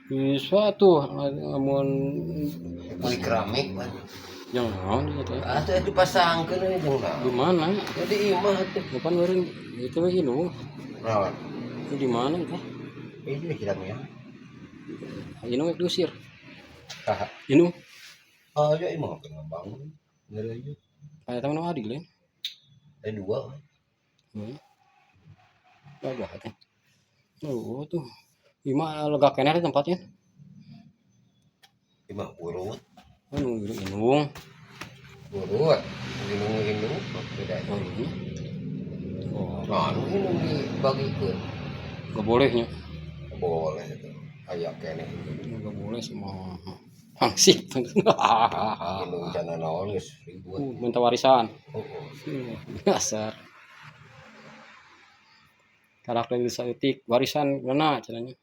Bisa tuh lamun Beli keramik kan. Yang naon ieu teh? Atuh dipasangkeun we jeung naon. Di mana? Jadi imah tuh. Bukan meureun itu we indung. Naon? Itu di mana itu? Ini hilang ya. Indung rek diusir. Saha? Indung. Oh, ya imah kena bangun. Ngeri aja. Kayak teman adik lain. Ada dua. Gagah teh. Oh tuh. Imah lega keneh tempatnya. Imah urut. Oh, nunggu indung. Urut. Indung indung beda. Oh, ini. Oh, Nah, anu indung dibagikeun. Gak bolehnya. Boleh itu. Aya keneh. Gak boleh semua. Hangsip. Indung cana naon geus ribut. Minta warisan. Oh. Dasar. Karakter bisa etik warisan mana caranya?